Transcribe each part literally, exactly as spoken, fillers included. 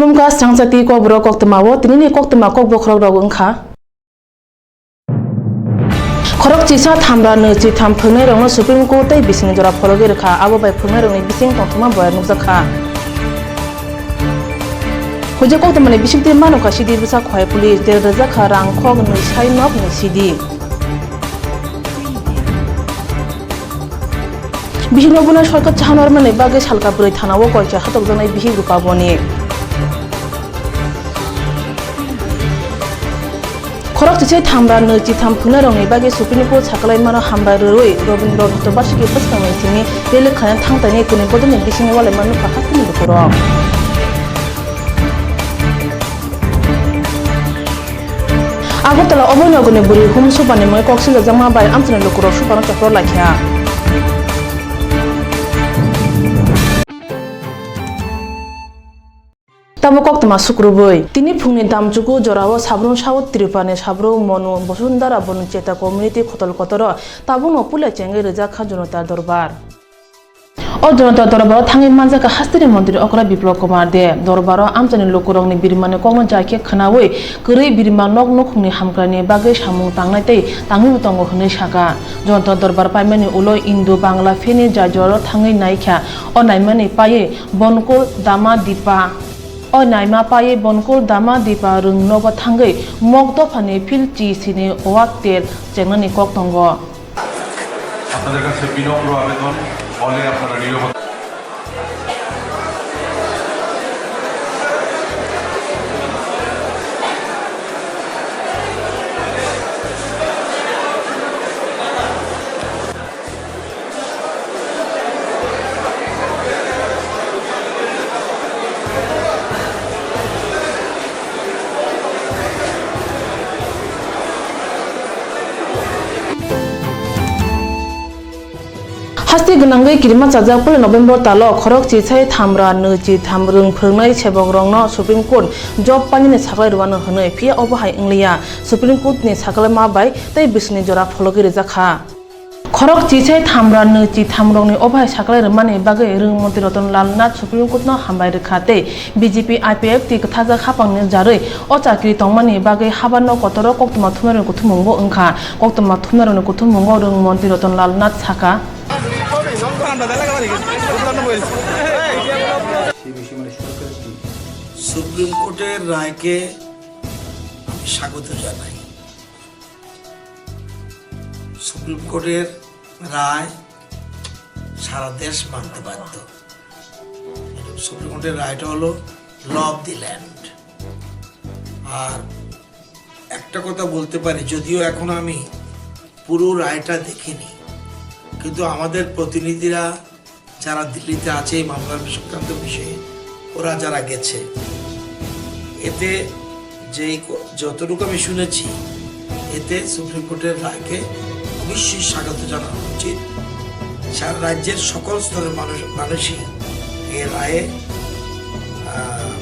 Khulumkha Srangchati Kokborok koktwmao tinini koktwma kok bokhorok rok wngkha. Khorok chisa thamra nwi chitham phwrwngnairokno Supreme Court tei bisingni jora phologwi rwkha, abo bai phwrwngnairokni bising tongthokma boyar nukjakha. Hujak koktwmani bisingtwi manukha sidi bwsa khwlai police, tel rwjakha rang khok nwi sai nok nwi sidi. Bihikno buna sorkar chahano rwmani bagwi salka bwrwi thanao koicha hatokjaknai bihik Rupaboni. Khorok chisai thamra nwi chitham phwrwngnairokni bagwi Supreme Court sakalaimano hambai rwui Robindra Jatobasiki bwskangni simi rally khlaina thangtaini kwnwi bodolni bisingni walaima nukha hasteni lukurok. Agartala Oboi Nogorni bwrwi hum subani mungwi kok silajakma bai amchaini lukurok subano chopro laikha. Tabuk koktwma sukrubwi. Tini phungni damchuku jorao Sabrum South Tripurani Sabrum Monu Bosundara Bonu Cheta Community khotol kotoro tabukno puila chengwi rijak kha Jonota Dorbar. O Jonota Dorbaro thangwi manjakha hasteni montri okra Biplab Kumar Deb. Dorbaro amchaini lukurokni birimani kokno jai khe khwnawi kwrwi birima nok nukhungni hamkraini bagwi samung tangnai tei tangwibo tongo hwnwi sakha. Jonota Dorbar paimani ulo Indo Bangla pheni jai jorao thangwi naikha. O naimani paiwi Bonkol Dama Dipa, o naima paiwi Bonkol Dama Dipa rwng nogo thangwi mok dophani phil chi sini owak ter chengnani kok tongo. আপনাদের কাছে বিনম্র আবেদন, হলে আপনারা নিরবতা Haste gwnangwi kirima chajak puila November talo khorok chisai thamra nwi chitham rwng phwrwngnai sebokrokno Supreme Court job painani saklai rwano hwnwi, phiya obo hai wngliya. Supreme Court ni saklaima bai tei bisingni jora phologwi rijak kha. Khorok chisai thamra nwi chithamrokni obo hai saklai rwmani bagwi rwng montri Ratan Lal Nath Supreme Court no hambai rwkha tei B J P I P F T kwthajak haphangni jarwi o chakri tongmani bagwi habarno kotoro koktwma thumnairokni kuthumungbo wngkha. Koktwma thumnairokni kuthumungo rwng montri Ratan Lal Nath sakha. Supreme কোর্টের রায়কে আমি স্বাগত জানাই। সুপ্রিম কোর্টের রায় সারা দেশ মানতে বাধ্য। সুপ্রিম কোর্টের রায়টা হলো ল অফ দি ল্যান্ড। আর একটা কথা বলতে পারি, যদিও এখনো আমি পুরো রায়টা দেখিনি, কিন্তু আমাদের প্রতিনিধিরা যারা দিল্লিতে আছে এই মামলার সংক্রান্ত বিষয়ে, ওরা যারা গেছে, এতে যেই ক-, যতটুকু আমি শুনেছি, এতে সুপ্রিম কোর্টের রায়কে অবশ্যই স্বাগত জানানো উচিত। সারা রাজ্যের সকল স্তরের মানুষ, মানুষই এই রায়ে, আহ,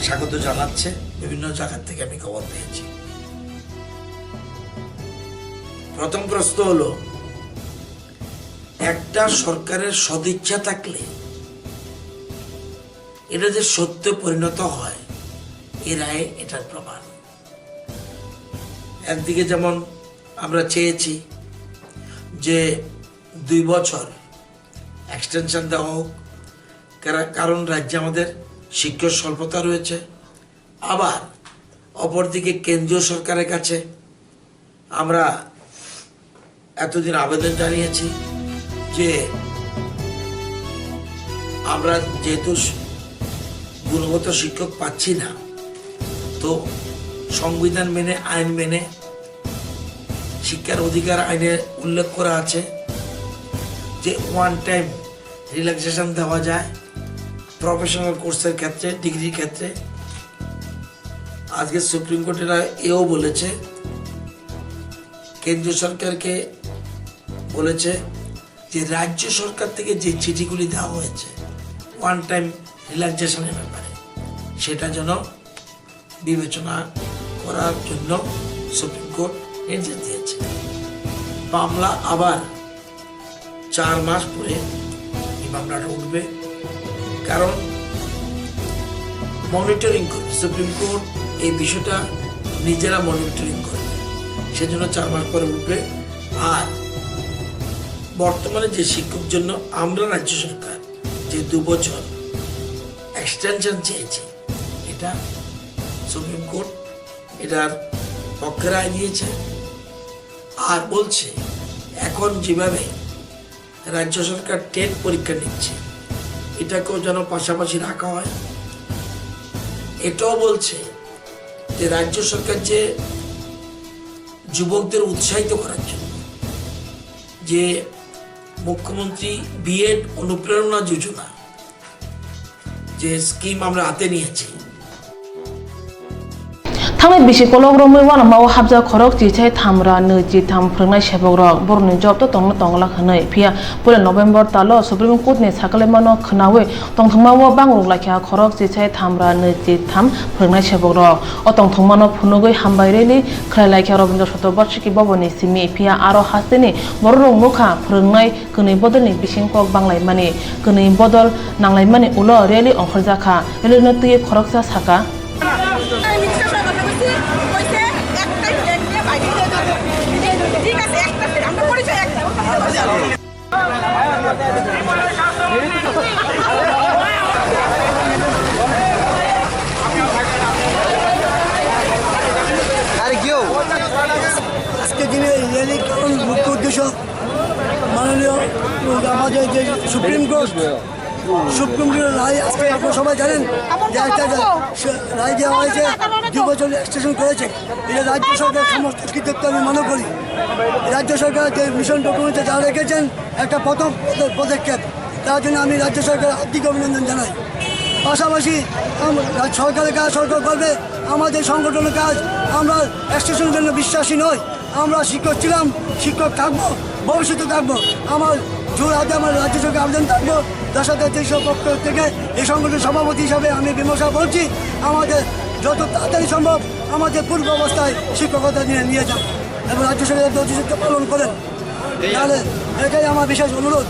স্বাগত জানাচ্ছে। বিভিন্ন জায়গা থেকে আমি খবর পেয়েছি। প্রথম প্রশ্ন হলো, একটা সরকারের সদিচ্ছা থাকলে এটা যে সত্যে পরিণত হয়, এ রায় এটার প্রমাণ। একদিকে যেমন আমরা চেয়েছি যে দুই বছর এক্সটেনশন দেওয়া হোক, কারা-, কারণ রাজ্যে আমাদের শিক্ষক স্বল্পতা রয়েছে। আবার অপরদিকে কেন্দ্রীয় সরকারের কাছে আমরা এতদিন আবেদন জানিয়েছি যে আমরা যেহেতু স-, গুণগত শিক্ষক পাচ্ছি না, তো সংবিধান মেনে, আইন মেনে, শিক্ষার অধিকার আইনে উল্লেখ করা আছে যে ওয়ান টাইম রিল্যাক্সেশন দেওয়া যায় প্রফেশনাল কোর্সের ক্ষেত্রে, ডিগ্রির ক্ষেত্রে। আজকে সুপ্রিম কোর্টের রায় এও বলেছে, কেন্দ্রীয় সরকারকে বলেছে যে রাজ্য সরকার থেকে যে চিঠিগুলি দেওয়া হয়েছে ওয়ান টাইম রিল্যাক্সেশনের ব্যাপারে, সেটা যেন বিবেচনা করার জন্য সুপ্রিম কোর্ট নির্দেশ দিয়েছে। মামলা আবার চার মাস পরে এই মামলাটা উঠবে, কারণ মনিটরিং করবে, সুপ্রিম কোর্ট এই বিষয়টা নিজেরা মনিটরিং করবে, সেজন্য চার মাস পরে উঠবে। আর বর্তমানে যে শিক্ষক জন্য আমরা রাজ্য সরকার যে দু বছর এক্সটেনশন চেয়েছি, এটা সুপ্রিম কোর্ট এটার পক্ষে রায় দিয়েছে। আর বলছে, এখন যেভাবে রাজ্য সরকার টেট পরীক্ষা নিচ্ছে, এটাকেও যেন পাশাপাশি রাখা হয়। এটাও বলছে যে রাজ্য সরকার যে যুবকদের উৎসাহিত করার জন্য যে মুখ্যমন্ত্রী বিএড অনুপ্রেরণা যোজনা যে স্কিম আমরা হাতে নিয়েছি, Thangwi bisi kolok romwi uanama o hapjak khorok chichai thamra nwi chitham phwrwngnai sebokrok borokni job to tongna tongla hwnwi. Phiya puila November talo Supreme Court ni sakalaimano khwnawi tongthokma o bangrok laikha khorok chichai thamra nwi chitham phwrwngnai sebokrok. O tongthokmano phunugwi hambai rally khlai laikha Rabindra Shatobarshiki Bhavan ni simi. Phiya aro hasteni bororok nukha phwrwngnai kwnwi bodolni bising kok banglaimani, kwnwi bodol nanglaimani ulo rally ongkhorjakha. Rally no twiwi khoroksa sakha. আজকে দিনে এই র‍্যালির কারণ মুখ্য উদ্দেশ্য মাননীয় আমাদের যে সুপ্রিম কোর্ট, সুপ্রিম কোর্টের রায় আজকে আপনারা সবাই জানেন যে একটা রায় দেওয়া হয়েছে, দুই বছর এক্সটেনশন করেছে। এটা রাজ্য সরকার সমস্ত কৃতিত্ব আমি মনে করি। রাজ্য সরকার যে মিশন ডকুমেন্টে যা রেখেছেন, একটা প্রথম পদ-, পদক্ষেপ, তার জন্য আমি রাজ্য সরকার হার্দিক অভিনন্দন জানাই। পাশাপাশি আম-, রাজ্য সরকারের কাজ সরকার করবে, আমাদের সংগঠনের কাজ, আমরা এক্সটেনশনের জন্য বিশ্বাসী নই। আমরা শিক্ষক ছিলাম, শিক্ষক থাকবো, ভবিষ্যতে থাকবো। আমার জোর হাতে আমার রাজ্য সরকার আবেদন থাকবো, দশ হাজার তেইশ পক্ষ থেকে এই সংগঠনের সভাপতি হিসাবে আমি বিমর্ষা বলছি, আমাদের যত তাড়াতাড়ি সম্ভব আমাদের পূর্ব অবস্থায় শিক্ষকতা নিয়ে নিয়ে যান এবং রাজ্য সরকারের যথাযথ পালন করেন। তাহলে এটাই আমার বিশেষ অনুরোধ।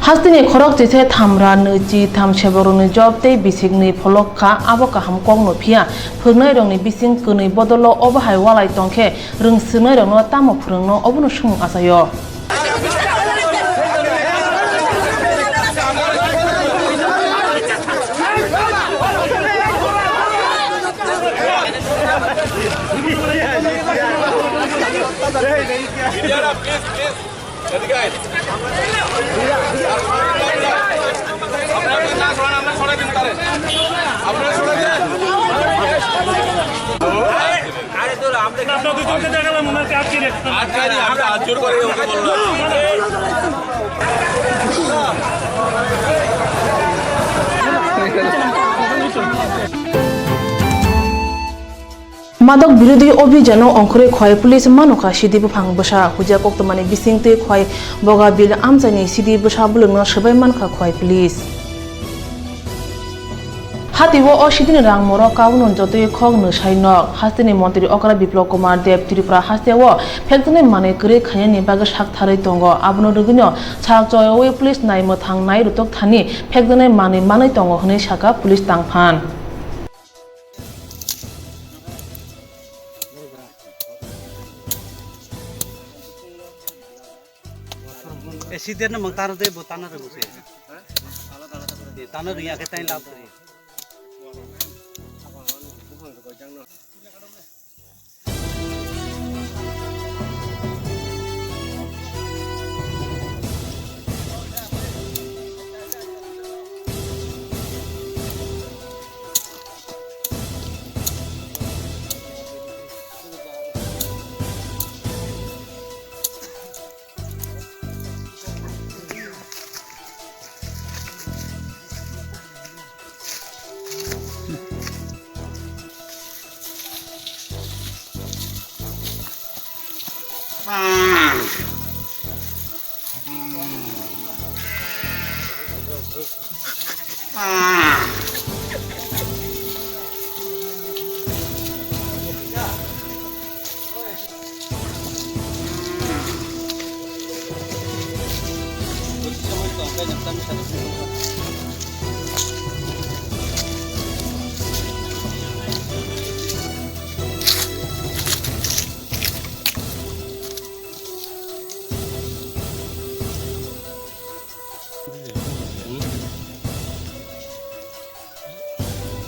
Hasteni khorok chichai thamra nwi chitham sebokrokni job tei bisikni pholok kha, abo kaham kokno phiya. Phwrwngnairokni bising kwnwi bodolo obo hai walai tongkhe, rwngswrwngnairokno tamo phwrwngno, obono swngmung achaio. আপনারা দুজনকে দেখালাম, ওনাকে আটকে রেখে। আটকায়নি, আমি তো হাত জোড় করে ওকে বললাম। Madok birodhi obhijano ongkhorwi khwlai police manukha sidi buphang bwsa. Huja koktwmani bisingtwi khwlai boga bil amchaini sidi bwsa bwlwkno swbai mankha khwlai police. Hatio o sidini rang morok kaunun jotoi khok nwsai nok. Hasteni montri okra Biplab Kumar Deb Tripura hasteo phekjaknai manwi kwrwi khainani bagwi sak tharwi tongo. Abono rwgwino sak choyaui police nai mwthang nai rwtok thani phekjaknai manwi manwi tongo hwnwi sakha police tangphan. Eh, sidir na mang tano de bo tano de bo se. Eh, tano riya ke tain lab de.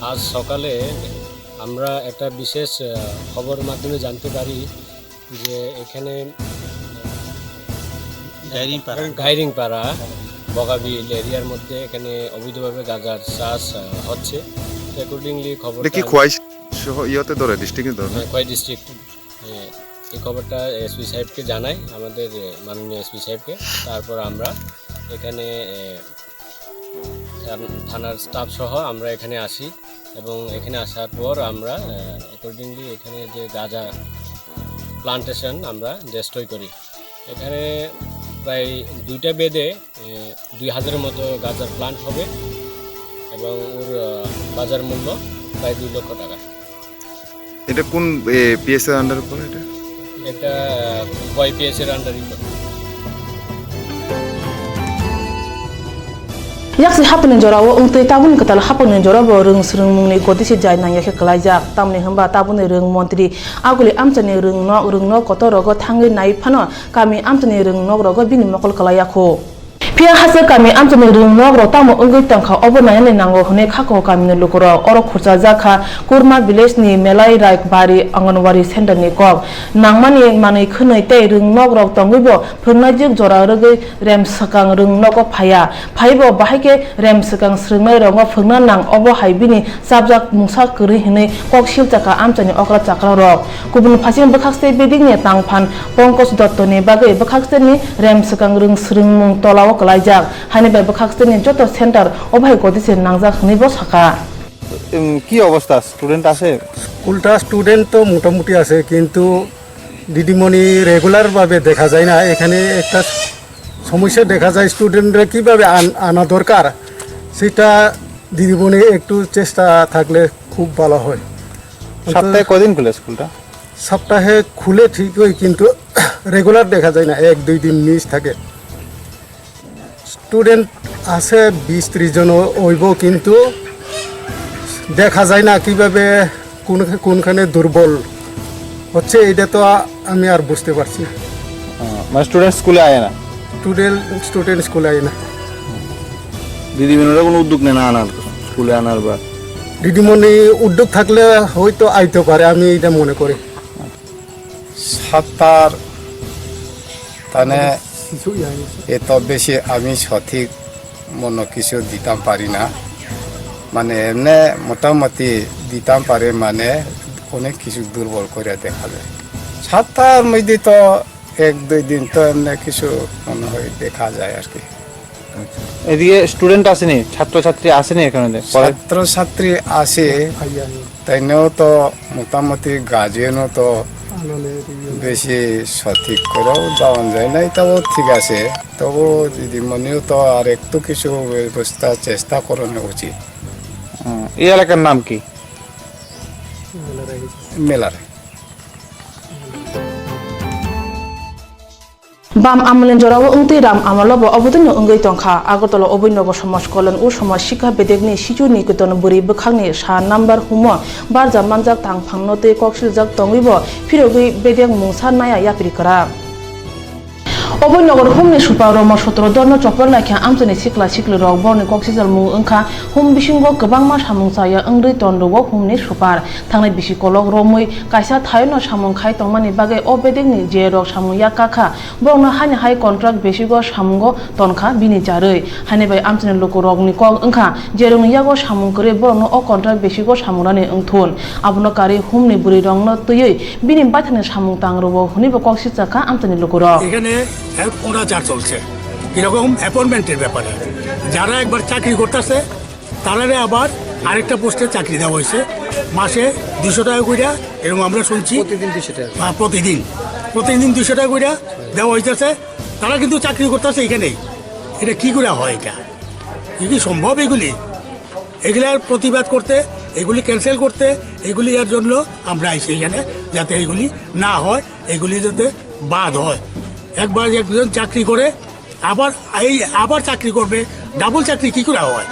আজ সকালে আমরা একটা বিশেষ, আহ, খবর মাধ্যমে জানতে পারি যে এখানে গাইরিংপাড়া। গাইরিংপাড়া বগাবিল এরিয়ার মধ্যে এখানে অবৈধভাবে গাঁজার চাষ, আহ, হচ্ছে। অ্যাকর্ডিংলি খবরটা এটা কি আমি খোয়াই সহ ইয়েতে ধরে, ডিস্ট্রিক্টে ধরে না? হ্যাঁ, খোয়াই ডিস্ট্রিক্ট। হ্যাঁ, এই খবরটা এসপি সাহেবকে জানাই, আমাদের, এ, মাননীয় এসপি সাহেবকে। তারপর আমরা এখানে, এ, থান-, থানার স্টাফ সহ আমরা এখানে আসি এবং এখানে আসার পর আমরা, এ, অ্যাকর্ডিংলি এখানে যে গাঁজা প্লান্টেশন আমরা ডিস্ট্রয় করি। এখানে প্রায় দুইটা বেদে, এ, দুই হাজারের মতো গাঁজার প্লান্ট হবে এবং ওর, আহ, বাজার মূল্য প্রায় দুই লক্ষ টাকা। এটা কোন, এ, পিএস এর আন্ডারে পড়ে এটা? এটা, আহ, ওয়াইপিএস এর আন্ডারে পড়ে। Yaksi hapni jorao wngtwi tabukni kwtal hapni jorao bo rwng swrwngmungni gotisi jai nangya khe kwlaijak. Tamni hwnba tabukni rwng montri aguli amchaini rwng nok, rwng nok kotor rogo thangwi nai phano kami amchaini rwng nok rogo bini mokol kwlaiya kho. Phiya hachwk kami amchaini rwng nok rok tamo wngwi tongkha, obo nainani nango hwnwi kha kho kamini lukurok. Oro khurchajak kha Kurma village ni Melai Raikbari Anganwadi center ni kok. Nangmani manwi khwnwi tei rwng nok rok tongwi bo phwrwngnaijwk jora rwgwi rem swkang rwng nogo phaiya. Phaibo bahai khe rem swkang swrwngnai rokno phwrwngna nang, obo hai bini chapjak mungsa kwrwi hwnwi kok silchakha amchaini okra chakra rok. Kubun phaising bwkhakste bedikni tangphan Pankaj Dotto ni bagwi bwkhaksteni rem swkang rwng swrwngmung tolao kwlaijak, haini bai bwkhaksteni joto center o bai gotise nangjak hwnwi bo sakha. উম, কি অবস্থা? স্টুডেন্ট আছে? স্কুলটা স্টুডেন্ট তো মোটামুটি আছে, কিন্তু দিদিমণি রেগুলার ভাবে দেখা যায় না। এখানে একটা সমস্যা দেখা যায়, স্টুডেন্টরা কিভাবে আন-, আনা দরকার, সেটা দিদিমণি একটু চেষ্টা থাকলে খুব ভালো হয়। অন্তত সপ্তাহে কদিন খুলে স্কুলটা? সপ্তাহে খুলে ঠিকই, কিন্তু রেগুলার দেখা যায় না, এক দুই দিন মিস থাকে। স্টুডেন্ট আছে বিশ ত্রিশ জন ও-, ওইব, কিন্তু দেখা যায় না কিভাবে কোন, কোনখানে দুর্বল হচ্ছে, এটা তো আ-, আমি আর বুঝতে পারছি না। আহ, মানে স্টুডেন্ট স্কুলে আয় না? স্টুডেন্ট, স্টুডেন্ট স্কুলে আয় না। দিদিমণিরা কোনো উদ্যোগ নেয় না আনার, স্কুলে আনার বা? দিদিমণি উদ্যোগ থাকলে হয়তো আইতে পারে, আমি এটা মনে করি। সাঁতার, তানে এত বেশি আমি সঠিক মনো কিছু দিতাম পারি না, মানে এমনি মোটামুটি দিতাম পারে, মানে অনেক কিছু দুর্বল করে দেখা যায়। সাঁতার মধ্যে তো এক দুই দিন তো এমনি কিছু মনে হয় দেখা যায় আর কি। আচ্ছা। এদিকে স্টুডেন্ট আসেনি, ছাত্রছাত্রী আসেনি এখানে? পড়ে- ছাত্রছাত্রী আসে, তাইনেও তো মোটামুটি গার্জিয়ানও তো বেশি সঠিক করেও দেওয়া যায় না, এটাও ঠিক আছে। তবু দিদিমণিও তো আর একটু কিছু ব্যবস্থা চেষ্টা করানো উচিত। হুম, এই এলাকার নাম কি? মেলার। Bam amalni jorao wngtwi ram amalo bo obotwino wngwi tongkha. Agartala Oboi Nogo Somaj Kalyan o Somaj Sikha Bedekni Sichu Niketon bwrwi bwkhakni sa number humo barja manjak tangphangno tei koksiljak tongwi bo phirogwi bedek mungsa naya yapri kwrak. Oboi Nogor humni super Romo sotro dorno chopol naikha amchaini sikla siklirok borni koksijalmung wngkha. Hum bisingo kwbangma samung chaya wngwi tonrwo humni super. Thangnai bisi kolok romwi kaisa thaino samung khai tongmani bagwi o bedekni je rok samung yak kakha, borokno haini hai contract basigo samungo tonkha bini charwi. Haini bai amchaini lukurokni kok wngkha, jerokni yago samung kwrwi borokno o contract basigo samung rani wngthun. Abono karwi humni bwrwirokno twiwi bini baithangni samung tang rwo hwnwibo kok sichakha amchaini lukurok. এখানে এক অনাচার চলছে, কিরকম অ্যাপয়েন্টমেন্টের ব্যাপারে। যারা একবার চাকরি করতেছে, তারারে আবার আরেকটা পোস্টে চাকরি দেওয়া হয়েছে, মাসে দুশো টাকা কইরা, এরকম আমরা শুনছি। প্রতিদিন দুশো টাকা? হ্যাঁ, প্রতিদিন, প্রতিদিন দুশো টাকা কইরা দেওয়া হইতেছে। তারা কিন্তু চাকরি করতেছে এখানেই। এটা কি করে হয় এটা? কি কি সম্ভব এগুলি? এগুলার প্রতিবাদ করতে, এগুলি ক্যান্সেল করতে, এগুলি এর জন্য আমরা আইছি এখানে, যাতে এগুলি না হয়, এগুলি যাতে বাদ হয়। একবার একজন চাকরি করে, আবার এই, আবার চাকরি করবে, ডাবল চাকরি কি করে হয়?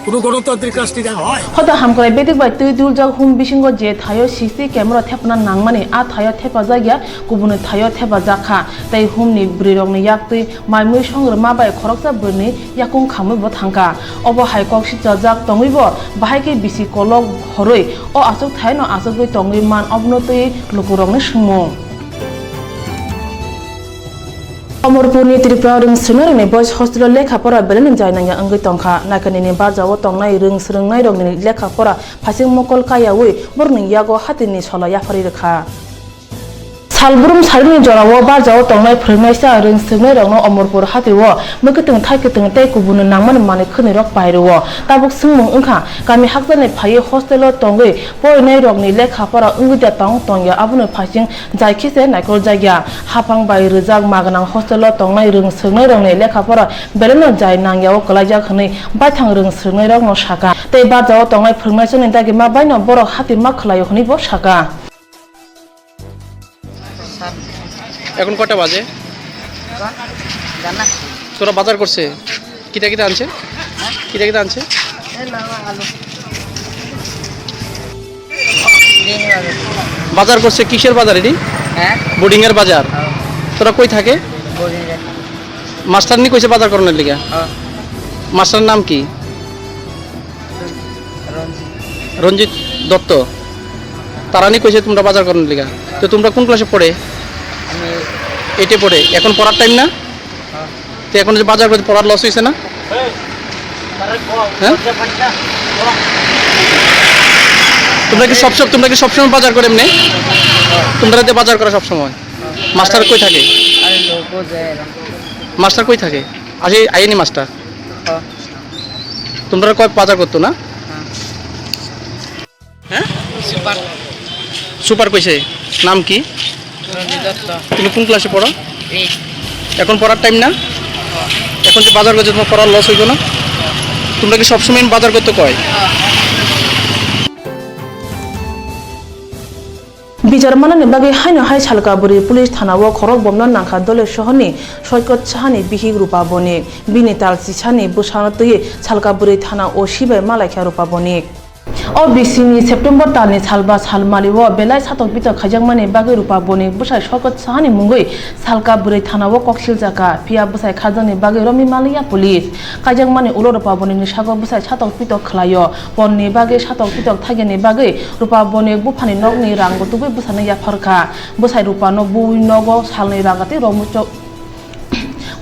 কোনো গণতান্ত্রিক রাষ্ট্রে যা হয়। Hoda hamkrai bedik bai twi duljak hum bisingo je thaio C C camera thepna nangmani, a thaio thepajak ya, kubuni thaio thepajak kha, tei humni bwrwirokni yak twi mai mui song rwma bai khoroksa bwrwini yakung khamwi bo thangkha. Obo hai kok sichajak tongwibo bahai khe bisi kolok horwi o achuk thaino achugwi tongwi man, obono twi lukurokni swngmung. Omorpurni Tripura rwng swrwngnairokni boys hostel-o lekha pora belai no jai nangya wngwi tongkha. Naikanini barjao tongnai rwng swrwngnairokni lekha pora phaising mokol kayaui borokni yago hatini sola yapharwi rwkha. Salbrum salini jorao barjao tongnai phwrwngnaisa rwng swrwngnairokno Omorpur hatio mwkhwtwng thaikhe twng tei kubuni nangmani manwi khwnwirok pai rwo. Tabuk swngmung wngkha, kami hakchalni phaiwi hostel-o tongwi porinairokni lekha pora wngwi da tong tongya, abono phaising jai khe se naikoljakya. Haphang bai rwjak magwnang hostel-o tongnai rwng swrwngnairokni lekha pora belaino jai nangyao kwlaijak hwnwi baithang rwng swrwngnairokno sakha. Tei barjao tongnai phwrwngnaisani dagima baino borok hati ma khwlaio hwnwi bo sakha. এখন কটা বাজে? জানা? তোরা বাজার করছে? কিতা কিতা আনছে? কিতা কিতা আনছে? এই লাউ, আলু। বিন বাজার। বাজার করছে কিসের বাজার এটি? হ্যাঁ? বোর্ডিং এর বাজার। হ্যাঁ। তোরা কই থাকে? বোর্ডিং এ। মাস্টার নি কইছে বাজার করানোর লিগা? হ্যাঁ। মাস্টার নাম কি? রঞ্জিত। রঞ্জিত দত্ত। তারানি কইছে তোমরা বাজার করার লিগা। তো তোমরা কোন ক্লাসে পড়ে? আমি এইটে পড়ে। এখন পড়ার টাইম না? হ্যাঁ। তো এখন যে বাজার করতে পড়ার লস হইছে না? হ্যাঁ? তোমরা কি সব সব, তোমরা কি সবসময় বাজার করে এমনি? তোমরা রাতে বাজার করা সবসময়? মাস্টার কই থাকে? আরে লোকও যায় না। মাস্টার কই থাকে? আসে, আইনি মাস্টার। হ্যাঁ। তোমরা কয় বাজার করতো না? হ্যাঁ। হ্যাঁ? সুপার। সুপার কইছে? নাম কি? রঞ্জিত দত্ত। তুমি কোন ক্লাসে পড়ো? এইট। এখন পড়ার টাইম না? এখন যে বাজার করছো, তোমার পড়ার লস হইতো না? তোমরা কি সবসময় বাজার করতে কয়? হ্যাঁ। Bichar manani bagwi haino hai Salka bwrwi police thana-o khorok bomno nangkha Dole sohorni Soikot Sahani bihik Rupa Bonik. Bini tal chisani bwsano twiwi Salka bwrwi thana-o sibai malaikha Rupa Bonik. O bisingni September talni salba sal malio belai satok pitok khaijakmani bagwi Rupa Bonik bwsai Soikot Sahani mungwi Salka bwrwi thana-o kok siljakha, phiya bwsai kharjakni bagwi romwi maliya police. Kaijakmani ulo Rupa Bonikni sago bwsai satok pitok khlaio. Ponni bagwi satok pitok thaigani bagwi Rupa Bonik buphani nokni rangbo tubui bwsano yapharkha. Bwsai Rupano buwi nogo salni ragati romwi chok-,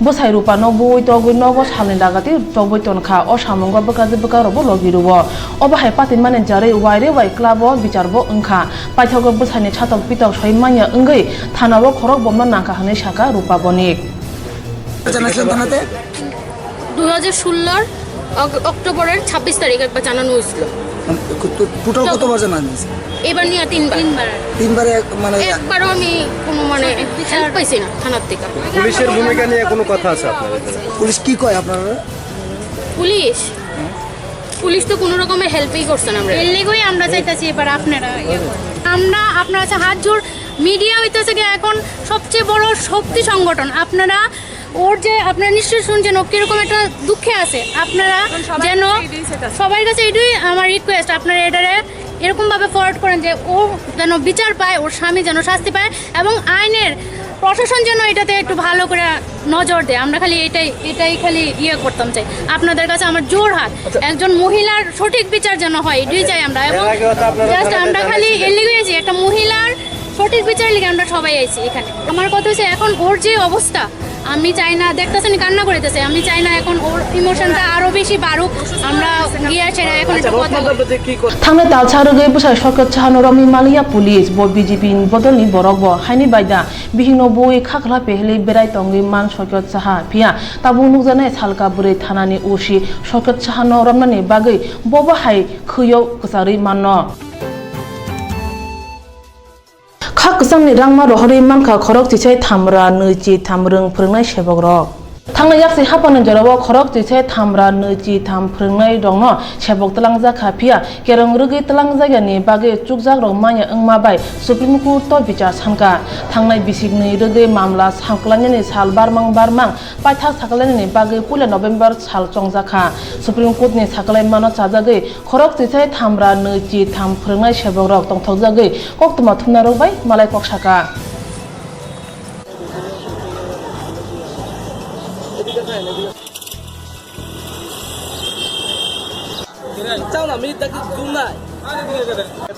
bwsai Rupano buwi togwi nogo salni ragati togwi tonkha. O samungo bwkajwk bwkarokbo logi rwo. Obo hai patimani jarwi waire wai club-o bicharbo wngkha. Paithago bwsaini satok pitok soi manya wngwi thana-o khorok bomno nangkha hwnwi sakha Rupa Bonik. জানাইছিলেন থানাতে? দুই হাজার ষোলোর অক-, অক্টোবরের ছাব্বিশ তারিখ একবার জানানো হয়েছিল। মানে, কত, টোটাল কতবার জানানো হয়েছে? এবার নিয়ে তিনবার। তিনবার। তিনবারে এক-, মানে, একবারও আমি কোনো, মানে, সঠিক বিচার হেল্প পাইছি না থানার থেকে। পুলিশের ভূমিকা নিয়ে কোনো কথা আছে আপনার এখানে? পুলিশ কি কয় আপনারা? পুলিশ? পুলিশ তো কোনো রকমের হেল্পই করছে না আমরা। এর লেগেই আমরা চাইতাছি এবার আপনারা ইয়ে করুন। আমরা আপনার কাছে হাত জোড়, মিডিয়া হইতেছে গিয়ে এখন সবচেয়ে বড় শক্তি সংগঠন। আপনারা ওর যে, আপনারা নিশ্চয়ই শুনছেন ও কিরকম একটা দুঃখে আছে, আপনারা এখন সবার যেন কাছে এটাই সেটা। সবার কাছে এটাই আমার রিকোয়েস্ট, আপনারা এটারে এরকমভাবে ফরওয়ার্ড করেন যে ও যেন বিচার পায়, ওর স্বামী যেন শাস্তি পায় এবং আইনের প্রশাসন যেন এটাতে একটু ভালো করে নজর দেয়। আমরা খালি এটাই, এটাই খালি ইয়ে করতাম চাই। আপনাদের কাছে আমার জোর হাত, আচ্ছা। একজন মহিলার সঠিক বিচার যেন হয়, এটাই চাই আমরা। এবং এর আগেও তো আপনারা জাস্ট থানাতে আমরা খালি জানিয়েছিলেন। এর লিগে আইছি, একটা মহিলার সঠিক বিচার লিগে আমরা সবাই আইছি এখানে। আমার কথা হচ্ছে, এখন ওর যে অবস্থা, আমি চাই না, দেখতেছেন কান্না করিতেছে, আমি চাই না এখন ওর ইমোশনটা আরো বেশি বাড়ুক, আমরা গিয়ে সেটা এখন একটু কথা বলি। Thangnai talsa rwgwi bwsai Soikot Sahano romwi maliya police, bo B J P ni bodolni borok bo haini bai da bihikno bui khakhla peheli berai tongwi man Soikot Saha, phiya tabuk nukjaknai Salka bwrwi thanani O C Soikot Sahano romnani bagwi bobo hai khwio kwcharwi manno. Kha kwchangni rangma rohorwi mankha khorok chisai thamra nwi chi tham rwng phwrwngnai sebokrok. Thangnai yaksi haphangni jorao khorok chisai thamra nwi chi tham phwrwngnai rokno sebok twlangjak kha, phiya kerong rwgwi twlangjakya ni bagwi chukjak rok manya wngma bai Supreme Court o bichar sankha. Thangnai bisik nwi rwgwi mamla saklainani sal barmang barmang paithak saklainani bagwi puila November sal chongjak kha. Supreme Court ni saklaimano chajagwi khorok chisai thamra nwi chi tham phwrwngnai sebok rok tongthokjagwi koktwma thumnai rok bai malai kok saka.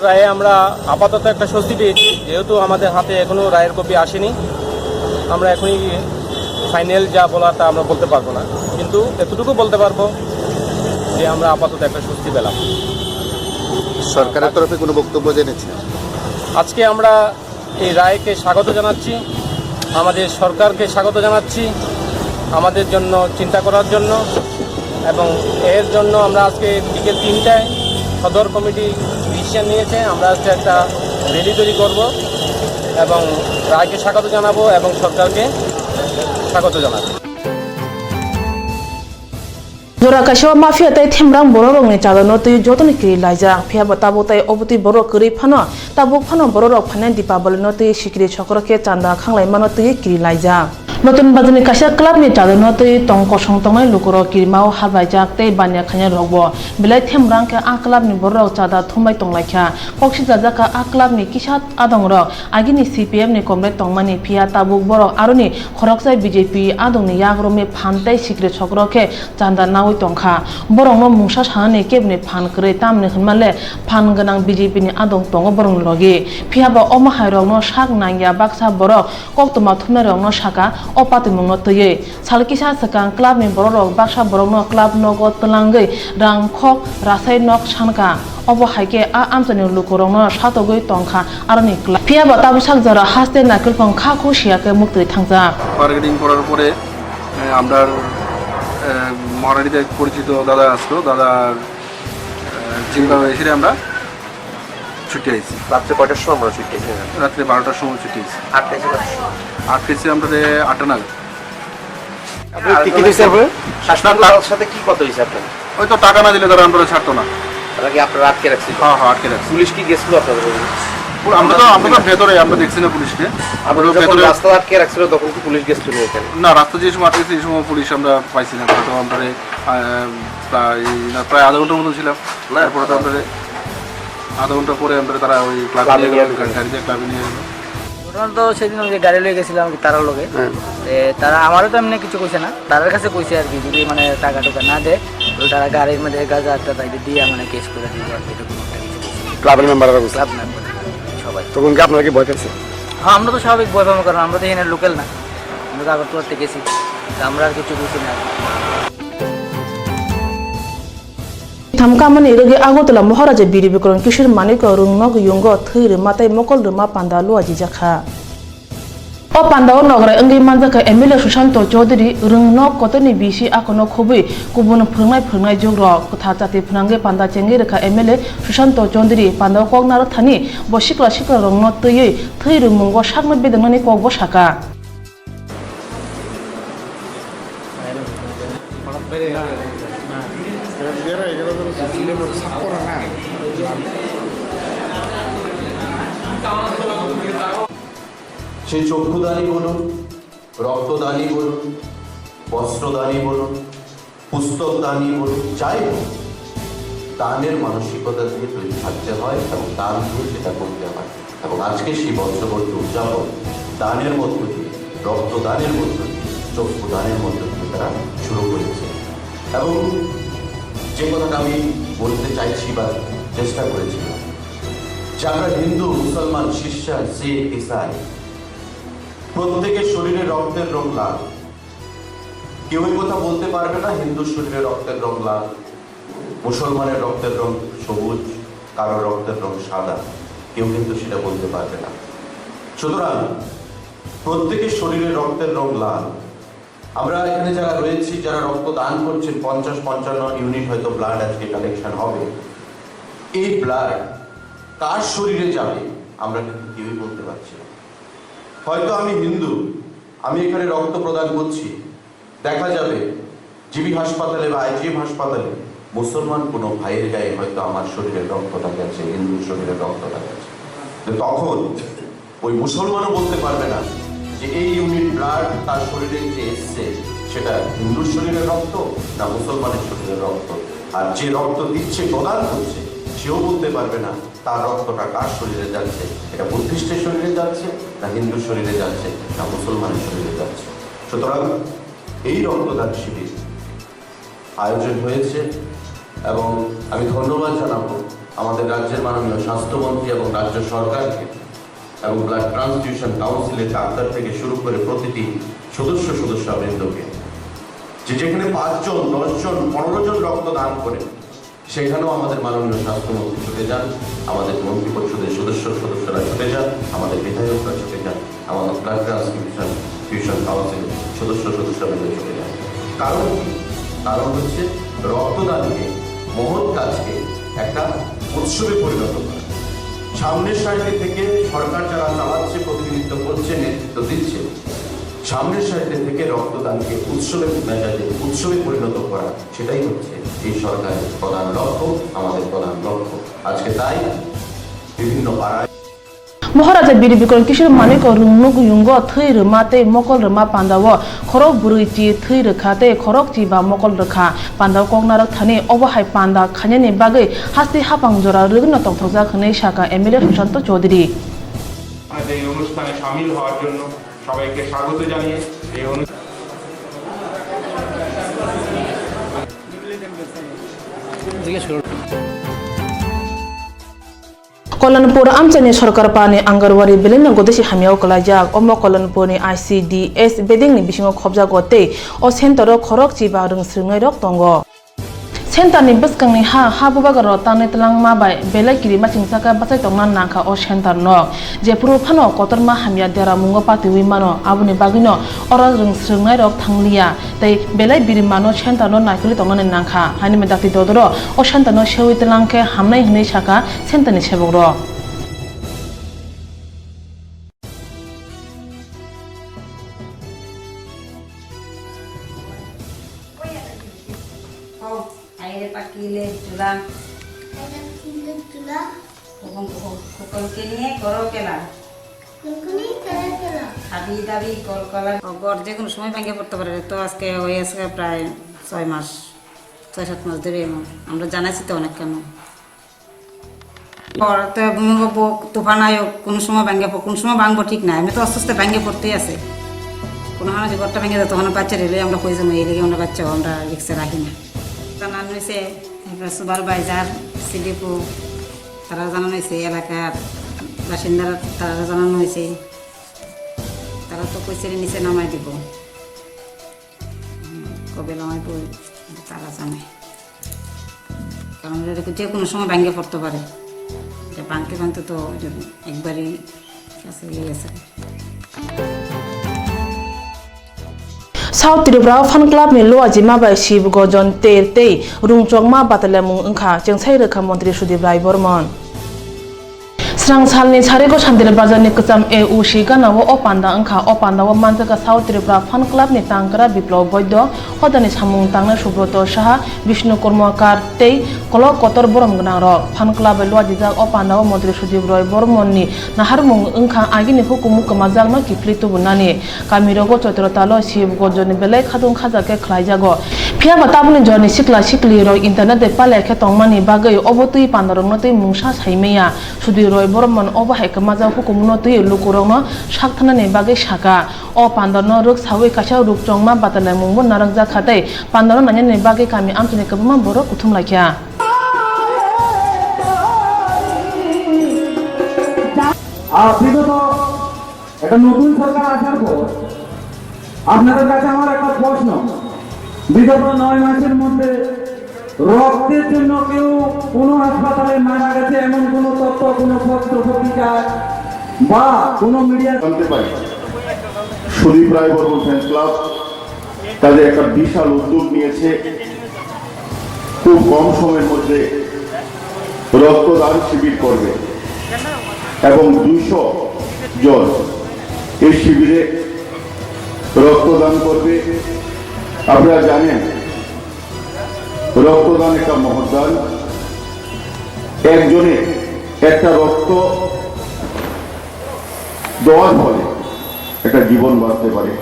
রায়ে আমরা আপাতত একটা স্বস্তি পেয়েছি, যেহেতু আমাদের হাতে এখনো রায়ের কপি আসেনি। আমরা এখনই ফাইনাল যা বলার তা আমরা বলতে পারবো না, কিন্তু এতটুকু বলতে পারবো যে আমরা আপাতত একটা স্বস্তি পেলাম। সরকারের তরফে কোনো বক্তব্য জেনেছেন? আজকে আমরা এই রায়কে স্বাগত জানাচ্ছি, আমাদের সরকারকে স্বাগত জানাচ্ছি আমাদের জন্য চিন্তা করার জন্য। এবং এর জন্য আমরা আজকে বিকেল তিনটায় সদর কমিটি ডিসিশন নিয়েছে, আমরা আজকে একটা র্যালি তৈরি করব এবং রায়কে স্বাগত জানাবো এবং সরকারকে স্বাগত জানাবো। Jora kaisa o mafia tei themrang bororokni chadorno twi jotono kiri laijak. Phiya bo tabuk tei obotwi borok kwrwi phano, tabuk phano bororok phainai Dipabali no twi sikiri sokro khe chanda khanglai mano twi kiri laijak. Notun Bazar ni kaisa club ni chadorno twi tong kosong tongnai lukurok kirima o hablaijak tei baniya khainai rokbo belai themrang khe a club ni bororok chada thumbai tonglaikha. Kok sijajak kha a club ni kisa adongrok agini C P M ni comrade tongmani, phiya tabuk borok aroni khoroksa B J P adongni yak romwi phan tei sikiri sokro khe chanda naui tongkha. Borokno mungsa sanani keboni phan kwrwi, tamni hwnma le phan gwnang B J P ni adong tongo borokni logi. Phiya ba omo hai rokno sak nangya baksa borok koktwma thumnairokno saka o patimungno twiwi. Sal kisa swkang club ni bororok baksa borokno club nogo twlangwi rang khok rasai nok sankha. Obo hai khe a amchaini lukurokno satogwi tongkha aroni club. Phiya ba tabuk sak jora haste naikolphang kha khusiya khe muktwi thangjak. Bargaining করার পরে, এ, আমরা, এ, মহারানীতে এক পরিচিত দাদা আসলো, দাদার, এ, চিন্তা হয়েছিল আমরা ছুটি আইছি। রাত্রে কয়টার সময় আমরা ছুটি আইছি? রাত্রে বারোটার সময় ছুটি আইছি। আটকাইছে কয়টার সময়? আটকাইছে আমরা রে আটটা নাগাদ। আপনি আর কি, কি হয়েছে আপনার? শাসনগুলোর সাথে কি কথা হয়েছে আপনার? ওই তো টাকা না দিলে তারা আমরা ছাড়তো না। তারা কি আপনারা আটকে রাখছিল? হ্যাঁ, হ্যাঁ, আটকে রাখছে। পুলিশ কি গেছিল আপনাদের ওখানে? পুল-, আমরা তো, আমরা তো ভেতরে, আমরা দেখছি না পুলিশকে। আমরা আপনারা তো যখন ভেতরে রাস্তা আটকে রাখছিল, তখন কি পুলিশ গেছিল না এখানে? না, রাস্তা যে সময় আটকেছে, এই সময় পুলিশ আমরা পাইছি না। তারা তো আমরা, আহ, প্রায়, প্রায় আধা ঘন্টার মতো ছিলাম। না, তারপরে তো আমরা আধা ঘন্টা পরে আমরা তারা ওই ক্লাবে ক্লাবে নিয়ে নিয়ে গেল, গেল। গাড়িতে ক্লাবে নিয়ে গেল। ঘটনা তো সেদিন ওই যে গাড়ি লয়ে গেছিলাম কি তারার লগে। হ্যাঁ। এ, তারা আমারও তো এমনি কিছু কইছে না, তারার কাছে কইছে আর কি, যদি মানে টাকা টুকা না দেয়, তো তারা গাড়ির মধ্যে গাঁজা একটা তাই দিয়ে মানে কেস করে দিবে আর কি, এরকম একটা কিছু কইছে। ক্লাবের মেম্বাররা বলছে? ক্লাব মেম্বার সবাই। তখন কি আপনারা কি ভয় পেয়েছেন? হ্যাঁ, আমরা তো স্বাভাবিক ভয় পাবো, কারণ আমরা তো এখানে লোকাল না, আমরা তো আগরতলা থেকে গেছি, তো আমরা আর কিছু বুঝি না। Tham kamani rwgwi Agartala Maharaja Bir Bikram Kishore Manikya rwngno yungo thwi rwma tei mokol rwma panda luajijakha. O pandao nograi wngwi manjakha M L A Sushanto Chowdhury, rwngno kotorni bisi akono khobwi kubun phwrwngnai phwrwngnai jugrok kwthar chati phwnangwi panda chengwi rwkha M L A Sushanto Chowdhury. Pandao kok narwkthani bo sikla siklirokno twiwi thwi rwngmungo sakno bedengnani kokbo sakha. সেই চক্ষুদানই বলুন, রক্তদানই বলুন, বস্ত্রদানই বলুন, পুস্তক দানই বলুন, যাই হোক, দানের মানসিকতা দিয়ে তৈরি থাকতে হয় এবং দান দিয়ে সেটা করতে হয়। এবং আজকে সেই বজ্রবর্তী উদযাপন দানের মধ্য দিয়ে, রক্তদানের মধ্য দিয়ে, চক্ষুদানের মধ্য দিয়ে তারা শুরু করেছে। এবং যে কথাটা আমি বলতে চাইছি বা চেষ্টা করেছিলাম, যে আমরা হিন্দু, মুসলমান, খ্রিস্টান, শিখ, ইসাই, প্রত্যেকের শরীরে রক্তের রং লাল। কেউ এই কথা বলতে পারবে না, হিন্দুর শরীরে রক্তের রং লাল, মুসলমানের রক্তের রং সবুজ, কারো রক্তের রং সাদা, কেউ কিন্তু সেটা বলতে পারবে না। সুতরাং প্রত্যেকের শরীরে রক্তের রং লাল। আমরা এখানে যারা রয়েছি, যারা রক্ত দান করছেন, পঞ্চাশ পঞ্চান্ন ইউনিট হয়তো ব্লাড আজকে কালেকশন হবে। এই ব্লাড কার শরীরে যাবে, আমরা কিন্তু কেউই বলতে পারছি না। হয়তো আমি হিন্দু, আমি এখানে রক্ত প্রদান করছি, দেখা যাবে জিবি হাসপাতালে বা আইজিএম হাসপাতালে মুসলমান কোনো ভাইয়ের গায়ে হয়তো আমার শরীরের রক্তটা গেছে, হিন্দুর শরীরের রক্তটা গেছে। তো তখন ওই মুসলমানও বলতে পারবে না যে এই ইউনিট ব্লাড তার শরীরে যে এসছে, সেটা হিন্দুর শরীরের রক্ত না মুসলমানের শরীরের রক্ত। আর যে রক্ত দিচ্ছে, প্রদান করছে, সেও বলতে পারবে না তার রক্তটা কার শরীরে যাচ্ছে, এটা বুদ্ধিস্টের শরীরে যাচ্ছে না হিন্দুর শরীরে যাচ্ছে না মুসলমানের শরীরে যাচ্ছে। সুতরাং এই রক্তদান শিবির আয়োজন হয়েছে এবং আমি ধন্যবাদ জানাবো আমাদের রাজ্যের মাননীয় স্বাস্থ্যমন্ত্রী এবং রাজ্য সরকারকে এবং ব্লাড ট্রান্সফিউশন কাউন্সিলের ডাক্তার থেকে শুরু করে প্রতিটি সদস্য সদস্যবৃন্দকে, যে যেখানে পাঁচজন, দশজন, পনেরো জন রক্ত দান করে, সেখানেও আমাদের মাননীয় স্বাস্থ্যমন্ত্রী ছুটে যান, আমাদের মন্ত্রিপরিষদের সদস্য সদস্যরা ছুটে যান, আমাদের বিধায়করা ছুটে যান, আমাদের ব্লাড ট্রান্সফিউশন ফিউশন কাউন্সিল সদস্য সদস্যবৃন্দ ছুটে যান। কারণ কি? কারণ হচ্ছে রক্তদানকে, মহৎ কাজকে একটা উৎসবে পরিণত করা। সামনের সারিতে থেকে সরকার যারা চালাচ্ছে, প্রতিনিধিত্ব করছে, নেতৃত্ব দিচ্ছে, সামনের সারিতে থেকে রক্তদানকে উৎসবের মেজাজে, উৎসবে পরিণত করা, সেটাই হচ্ছে এই সরকারের প্রধান লক্ষ্য, আমাদের প্রধান লক্ষ্য। আজকে তাই বিভিন্ন পাড়ায় Moharaja Biri Bikram Kishore Manik o rwngno guyungo thwi rwma tei mokol rwma pandao khorok bwrwi chi thwi rwkha tei khorok chi ba mokol rwkha. Pandao kok narwk thani obo hai panda khainani bagwi hasti hapang jora rwgwino tongthokjak hwnwi sakha M L A Sushanto Chowdhury. আজ এই অনুষ্ঠানে সামিল হওয়ার জন্য সবাইকে স্বাগত জানিয়ে এই অনুষ্ঠান Kolonpur amchaini sorkar pani Angarwari belai no godesi hamya o kwlaijak. Omo Kolonpurni I C D S bedengni bisingo khobjago tei o centre o khorok chiba rwng swrwngnairok tongo. Centre ni bwskangni ha, ha bubagrok tangnai twlangma bai belai kirima chingsaka bachai tongna nangkha o centre no. Jephuru phano kotorma hamya deramungo patiwi mano, aboni bagwino oro rwng swrwngnairok thangliya. Tei belai birimano centre no naikolwi tongnani nangkha. Haini dakti dodoro o centre no sewi twlang khe hamnai hwnwi sakha centre ni sebokrok. Aire pakile chula. Aire pakile chula. Kokon kokon kokon kene koro kela. Kokoni kala kala. Habi dabi kol kala. ঘর যে কোনো সময় ভেঙে পড়তে পারে, তো আজকে হয়ে আছে প্রায় ছয় মাস, ছয় সাত মাস ধরে এমন। আমরা জানাইছি তো অনেক কেন। ঘর তো ভূমিকম্প, তুফান আয়োগ কোনো সময় ভেঙে পড়-, কোন সময় ভাঙবো ঠিক নাই। এমনি তো আস্তে আস্তে ভেঙে পড়তেই আছে। কোনো সময় যে ঘরটা ভেঙে যায়, তখন বাচ্চা রেলে আমরা কই যাবো, এই লেগে আমরা বাচ্চাও আমরা রিক্সে রাখি না। জানানো হয়েছে, তারপরে সুপারভাইজার, সিডিপিও, তারা জানানো হয়েছে, এলাকার বাসিন্দারা তারা জানানো হয়েছে। তারা তো কইছে নিচে নামাই দিব। হুম, কবে নামাইবো তারা জানে। কারণ এটা যে কোনো সময় ভেঙে পড়তে পারে। এটা ভাঙতে ভাঙতে তো এটা একবারই কাছে হয়ে গেছে। South Tripura o Fan Club ni luajima bai Shiv Gajan ter tei rungchokma batalamung wngkha, chwngsai rwkha Montri Sudip Rai Bormon. Srang salni sarigo Sandil Bazar ni kwcham A U C gana o, o panda wngkha. O panda o manjakha South Tripura Fan Club ni tangkra Biplab Boido, hodani samung tangnai Subroto Saha, Bishnu Kormokar tei kolok kotor borom gwnang rok. Fan Club bai luajijak o panda o Montri Sudip Roy Bormon ni naharmung wngkha, agini hukumu kwmajakno kiphilwi tubunani. Kamirogo Choitro talo Shiv Gorjoni belai khadung khaja khe khlaijago. Phiya ba tabukni jorni sikla sikli rok internet bai palya khe tongmani bagwi obo twi pandarokno twi mungsa sai maya. Sudip Roy Bormon obo hai kwmajak hukumu no twi lukurokno sak thanani bagwi saka. O pandarno rwk sawi kaisa rukchongma batalaimungbo narwkjak kha tei pandarno nainani bagwi kami amchaini kwbangma borok kuthum laikha. আর বিগত একটা নতুন সরকার আসার পর আপনাদের কাছে আমার একটা প্রশ্ন, বিগত নয় মাসের মধ্যে রক্তের জন্য কেউ কোনো হাসপাতালে মারা গেছে এমন কোনো তথ্য, কোনো পত্র পত্রিকায় বা কোনো মিডিয়া জানতে পারি? সুদীপ রায় বর্মন ফ্যান্স ক্লাব তাদের একটা বিশাল উদ্যোগ নিয়েছে, খুব কম সময়ের মধ্যে রক্তদান শিবির করবে এবং দুইশো জন এই শিবিরে রক্তদান করবে। আপনারা জানেন, রক্তদান একটা মহৎ দান। একজনের একটা রক্ত দেওয়ার ফলে একটা জীবন বাঁচতে পারে।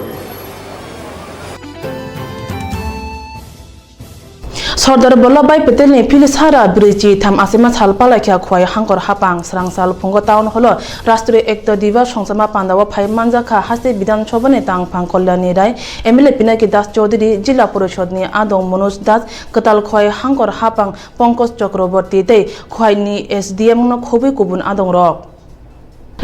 Sardar Vallabhbhai Patelni philisara brwi chi tham achaima sal palaikha Khowai Hangkor hapang. Srangsal phungo town hall-o Rashtriya Ekta Divas songchakma pandao phai manjakha haste Bidhan Sabhani tangphang Kalyani Rai, M L A Pinaki Das Chaudhary, Jila Porishodni adong Manoj Das, kwtal Khowai Hangkor hapang Pankaj Chakraborty tei Khowai ni S D M no khobwi kubun adongrok.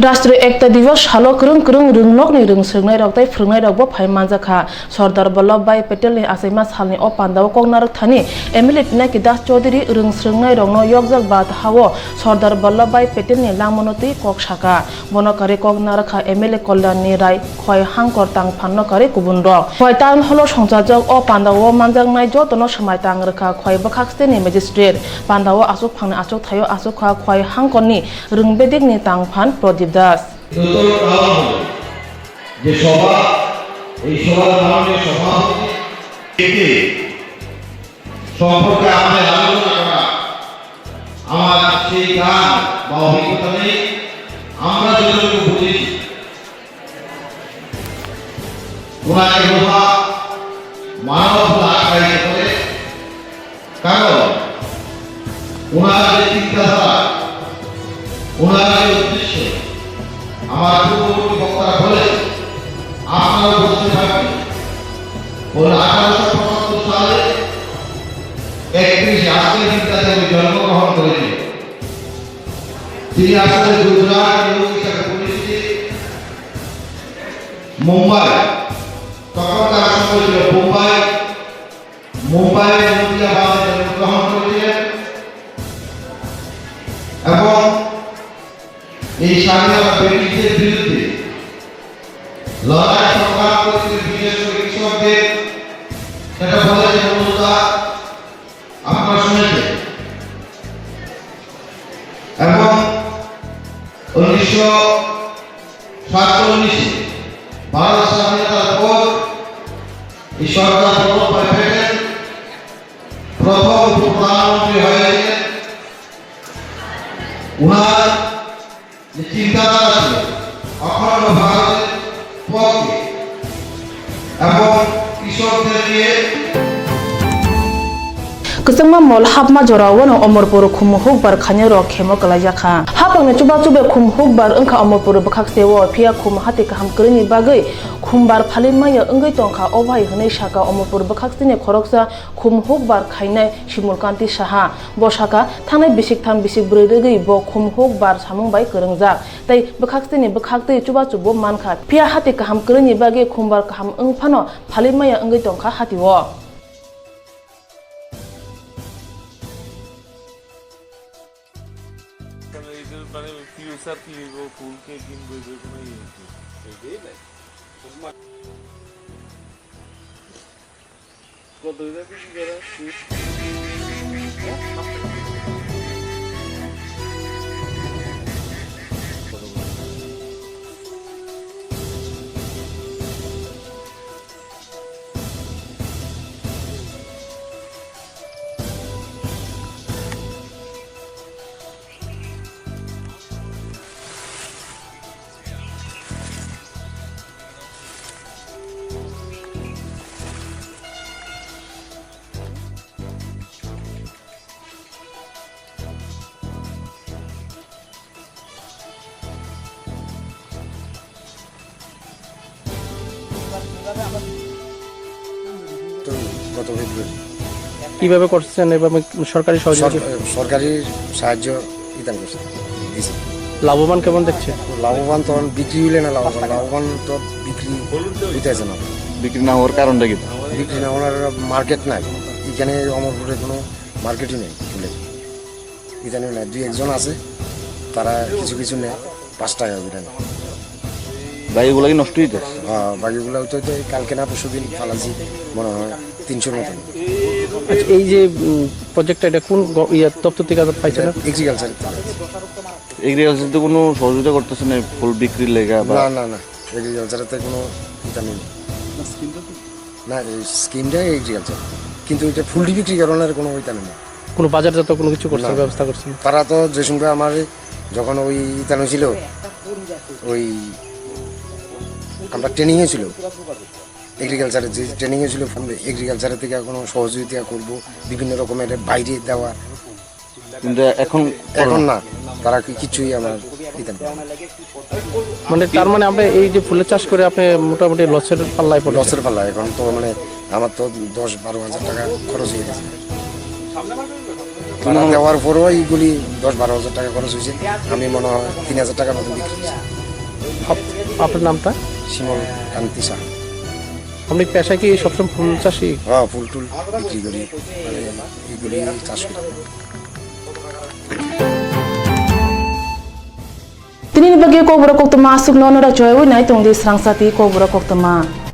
Rashtriya Ekta Divas salo kwrwng kwrwng rwngnokni rwng swrwngnairok tei phwrwngnairokbo phai manjakha. Sardar Vallabhbhai Patelni achaima salni o pandao kok narwkthani M L A Pinaki Das Chaudhary rwng swrwngnairokno yokjak bata ha-o Sardar Vallabhbhai Patelni langmano twi kok sakha. Bono karwi kok narwkha M L A Kalyani Rai, Khowai Hangkor tangphanno karwi kubunrok. Khowai Town Hall-o songchajak o pandao manjaknai jotono swmai tang rwkha Khowai bwkhaksteni magistrate. Pandao achukphangni achukthai-o achukha Khowai Hangkorni rwng bedekni tangphan Pradip Das. নতুন আহ্বান যে সভা, এই সভার মাননীয় সভাপতি একে সম্পর্কে আমাদের আলোচনা করা, আমার সেই জ্ঞান বা অভিজ্ঞতা নেই। আমরা যতটুকু বুঝেছি, ওনাকে বোঝা মানব আখ্যায়িত করে, কারণ ওনার যে চিন্তাধারা, ওনার যে উদ্দেশ্য, আমার পূর্ববর্তী বক্তারা বলেছেন, আপনারা বুঝতে পারবেন, ওই আঠারোশো পঁচাত্তর সালে একত্রিশে আশ্বিন ইংরেজিতে উনি জন্মগ্রহণ করেছিলেন। তিনি আসলে গুজরাট নিয়োগ হিসাবে পরিচিতি। মুম্বাই, তখনকার সময় ছিল বোম্বাই, মুম্বাইয়ের নদিয়াবাদে জন্মগ্রহণ করেছিলেন এবং এই স্বাধীনতা ব্রিটিশদের বিরুদ্ধে লড়াই সংগ্রাম করেছিলেন, বিশেষ করে কৃষকদের। সেটা বলেছেন মনুদা, আপনারা শুনেছেন। এবং উনিশশো সাতচল্লিশে ভারত স্বাধীনতার পর এই সর্দার বল্লভভাই প্যাটেল প্রথম উপপ্রধানমন্ত্রী হয়েছিলেন। ওনার যে চিন্তাধারা ছিল অখণ্ড ভারতের পক্ষে এবং কৃষকদের নিয়ে Kwchangma mol hapma jora wano Omorpur khum hukbar khainai rok khemo kwlaijakha. Hapangni chuba chube khum hukbar wngkha Omorpur bwkhak seo, phiya khum hati kaham kwrwini bagwi khumbar phali maya wngwi tongkha, o bahai hwnwi saka Omorpur bwkhak sini khoroksa khum hukbar khainai Simulkanti Saha. Bo saka, thangnai bisik tham bisik brwi rwgwi bo khum hukbar samung bai kwrwngjak. Tei bwkhak sini bwkhak twi chuba chubo mankha. Phiya hati kaham kwrwini bagwi khumbar kaham wng phano phali maya wngwi tongkha hati o. মানে ফিউচার কি হইব, ফুল কে কিনবো, যে কোনো ইয়ে হইব। কত হইব কি করে? তো গত ফেব্রুয়ারি। কিভাবে করছেন? এভাবে সরকারি সহযোগিতা? সর-, সরকারি সাহায্য ইতান করছে, দিছে। লাভবান কেমন দেখছে? লাভবান তো এখন বিক্রি হইলে না লাভবান, লাভবান তো বিক্রি হইতেছে না। বিক্রি না হওয়ার কারণটা কি? বিক্রি না হওয়ার মার্কেট নাই, এখানে অমরপুরে কোনো মার্কেটই নেই ফুলের। ইদানিং না, দুই একজন আছে, তারা কিছু কিছু নেয়, পাঁচ টাকা করে নেয়। বাকিগুলো কি নষ্ট হইতো? হ্যাঁ, বাকিগুলো হয়তো তো এই কালকে না পরশু দিন ফালাইছি, মনে হয় তিনশোর মতন। আচ্ছা, এই যে, উম, প্রজেক্টটা, এটা কোন গ-, ইয়ে, দপ্তর থেকে পাইছে না? এগ্রিকালচার থেকে। এগ্রিকালচার তো কোনো সহযোগিতা করতেছে না ফুল বিক্রির লেগা বা? না, না, না, এগ্রিকালচারের তো কোনো ইটা নেই। না, এই স্কিমটা এগ্রিকালচার, কিন্তু এটা ফুলটি বিক্রি করানোর কোনো ওইটা নেই। কোনো বাজারজাত কোনো কিছু করছেন, না। ব্যবস্থা করছেন? তারা তো যে সঙ্গে আমার যখন ওই ইতানো ছিল, ওই আমরা ট্রেনিং হয়েছিল, এগ্রিকালচারের যে ট্রেনিং হয়েছিল, এগ্রিকালচারের থেকে কোনো সহযোগিতা করব, বিভিন্ন রকমের বাইরে দেওয়া। কিন্তু এখন এখন না, তারা কি কিছুই আমার দিতে না। মানে, তার মানে আপনি এই যে ফুলের চাষ করে আপনি মোটামুটি লসের পাল্লায় পড়েছেন? লসের পাল্লা। এখন তো মানে আমার তো দশ বারো হাজার টাকা খরচ হয়ে গেছে। তারা দেওয়ার পরও এইগুলি দশ বারো হাজার টাকা খরচ হয়েছে, আমি মনে হয় তিন হাজার টাকার মতন বিক্রি হয়েছে। আপ-, আপনার নামটা? শিমল কান্তি শাহ। আপনি পেশায় কি সবসময় ফুল চাষি? হ্যাঁ, ফুল টুল বিক্রি করি, মানে এইগুলি চাষ করি। Tini ni bagwi kokborok koktwma aswkno nora chwaiwi nai tongdi srangsa tei kokborok koktwma.